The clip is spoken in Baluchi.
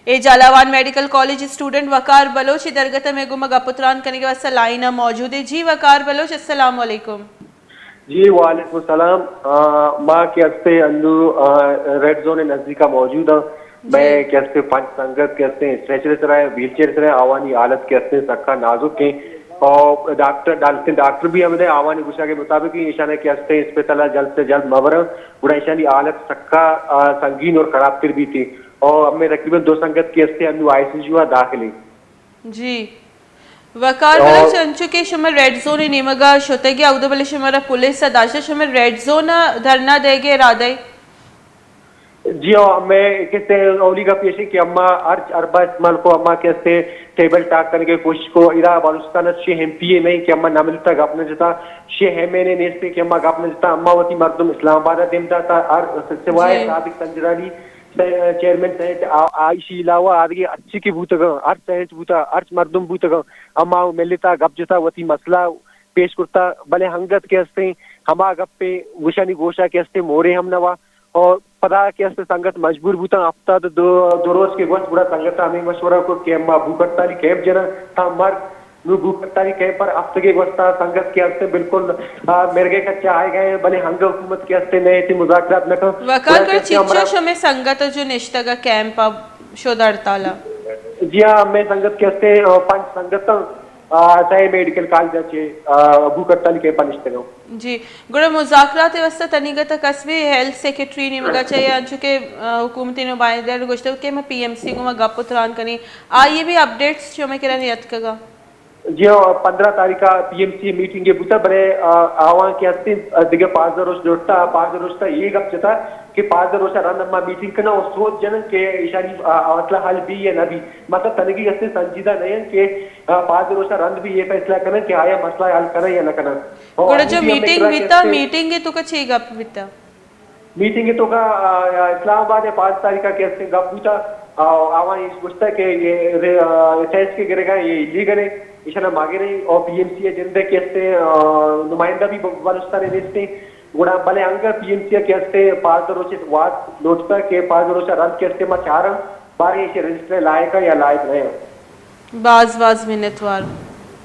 اے جھالاوان میڈیکل کالج اسٹوڈنٹ وقار بلوچ اے درگت ءَ مئے گوما گپ ءُ تران کنگ ءِ واستہ لائن ءَ موجود اِنت۔ جی وقار بلوچ، السلام علیکم۔ جی وعلیکم السلام۔ آ، ما کہ ہستے انو، آ، ریڈ زون ءِ نزدیک ءَ موجود ہاں۔ جی۔ مئے کہ ہستے پنچ سنگت کہ ہستے اسٹریچر ءِ سرا ایں، ویل چیئر ءِ سرا ایں، آوانی حالت کہ ہستے سکا نازک ایں۔ اور ڈاکٹر، ڈاکٹر، ڈاکٹر بھی ہمیں آوانی گوشگ ءِ مطابق ایشاں کہ ہستے اسپتال ءَ جلد سے جلد مبرن، گڑا ایشانی حالت سکا، آ، سنگین اور خراب تر بیتی۔ اور ہمیں تقریباً دو سنگت کہ ہستے انو آئی سی یو ءَ داخل ایں۔ جی۔ وقار اور بلوچ، انچو کہ شما ریڈ زون ءِ نیمگ ءَ شتگ ئے، اود ءَ بلے شمارا پولیس ءَ داشتہ، شما ریڈ زون ءَ دھرنا دئیگ ءِ ارادہ ئے؟ جی ہاں، مئے کہ ہستے اولی گپ ایش ایں کہ اما ہر، ہر با استعمال کو، اما کہ ہستے ٹیبل ٹاک کنگ ءِ کوشش کو، ادا بلوچستان ءَ شے ایم پی اے نہ ایں کہ اما نہ ملتا گپ نہ جتا، شے ایم این اے نیست کہ اما گپ نہ جتا، اما وتی مردم اسلام آباد ءَ دیم داتا، ہر سوائے جی۔ صادق سنجرانی چیئرمین سیٹ، آ، آئی شی علاوہ آدگہ ہرچی کہ بوتگاں، ہر سیٹ بوتا، ہرچ مردم بوتگاں، اما ملتا گپ جتا، وتی مسئلہ پیش کرتا، بلے ہنگت کہ ہستیں ہما گپے گوشانی گوشا کہ ہستیں مورے ہم نوا۔ اور پدا کہ ہستیں سنگت مجبور بوتاں، ہفتاد دو، دو روز کہ گوشت، گڑا سنگت ہمیں مشورہ کو کہ اما بھوک ہڑتالی کیمپ جناں تا مرگ۔ نو بھوک ہڑتالی کیمپ پر ہفتگے گوستا سنگت کہ ہستیں بالکل، آ، مرگے کچا آئے گئے ہیں، بلے ہنگا حکومت کہ ہستیں نئے تھی مذاکرات نہ کن۔ وقار گڑا کہ ہستیں چچو ہمارا شمے سنگت جو نشتگا کیمپ اب شد ہڑتالا؟ جی ہاں، ہمیں سنگت کہ ہستیں، آ، پنچ سنگت ہیں، آ، سئے میڈیکل کالج چے، آ، بھوک ہڑتالی کیمپ پر نشتگا۔ جی، گڑا مذاکرات ءِ واستہ تنیگت ءَ کس بھی ہیلتھ سیکرٹری نیمگا چہ یا انچو کہ، آ، حکومتی نمائندہ گوشتگ کہ ما پی ایم سی گوما گپ ءُ تران کنیں، آئی ءِ بھی اپڈیٹس شمے کرا نیتکگا؟ جی ہاں، پندرہ تاریخ ءَ پی ایم سی میٹنگ بوتا، بلے، آ، آواں کہ ہستیں، آ، دگہ پانزدہ روچ لوٹتا، پانزدہ روچ تا یہ گپ جتا کہ پانزدہ روچ رند ما میٹنگ کنا اور سوچ جنن کہ ایشانی، آ، مسئلہ حل بھی یا نہ بھی۔ مطلب تنگی ہستیں سنجیدہ نہیں کہ، آ، پانزدہ روچ رند بھی یہ فیصلہ کنن کہ آیا مسئلہ حل کنن یا نہ کنن۔ اور گڑا جو میٹنگ بیتا، میٹنگ ءِ توکا چی گپ بیتا؟ میٹنگ ءِ توکا، آ، اسلام آباد ءَ پانچ تاریخ ءَ کہ ہستیں گپ بوتا، آ، آواں ایش گوشتا کہ یہ رے-، آ، ٹیسٹ کہ گرگا یہ ایلیگل ہے، ایشانا ما گریں اور پی ایم سی ءِ جندے کہ ہستیں، آ، نمائندہ بھی ب-، بلوچستان ءَ نیستیں۔ گڑا بلے انگا پی ایم سی ءَ کہ ہستیں پانزدہ روچ وقت لوٹتا کہ پانزدہ روچ رند کہ ہستیں ما چاراں، باریں ایشی رجسٹر لائق ہے یا لائق نہیں ہے۔ باز باز منتوار۔